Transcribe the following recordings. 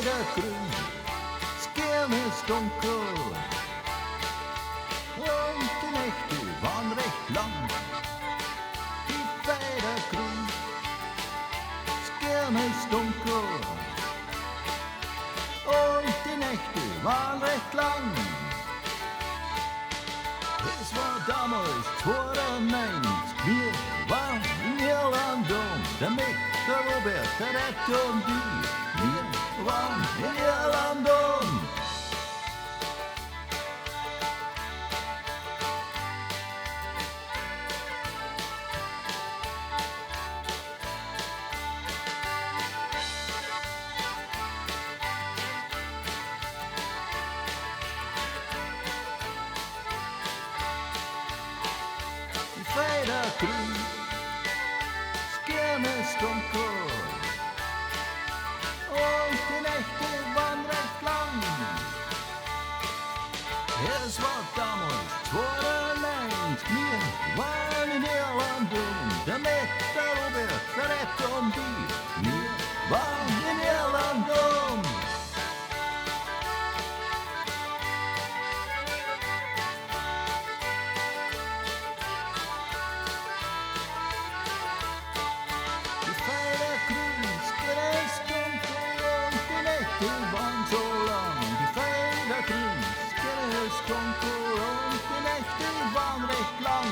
Federgrün, das ist dunkel und die Nächte waren recht lang. Die Federgrün, das ist dunkel und die Nächte waren recht lang. Es war damals 92, wir waren in Irland und der Mick, der Robert, der Ed und ich, wir waren in Irland und die Federgrün, das ist dunkel und die Nächte waren recht lang. Es war damals 92, wir waren in Irland und der Mick, der Robert, der Ed und ich, wir waren in Irland und die Federgrün, das ist dunkel und die Nächte waren so lang. Die Federgrün, das ist dunkel und die Nächte waren recht lang.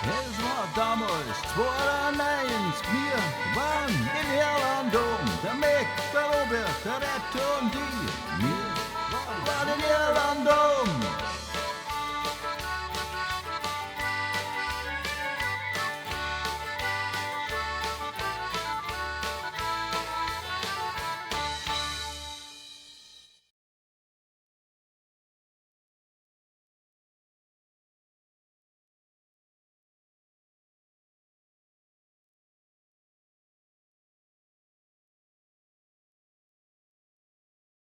Es war damals 92, wir waren in Irland und der Mick, der Robert, der Ed und ich,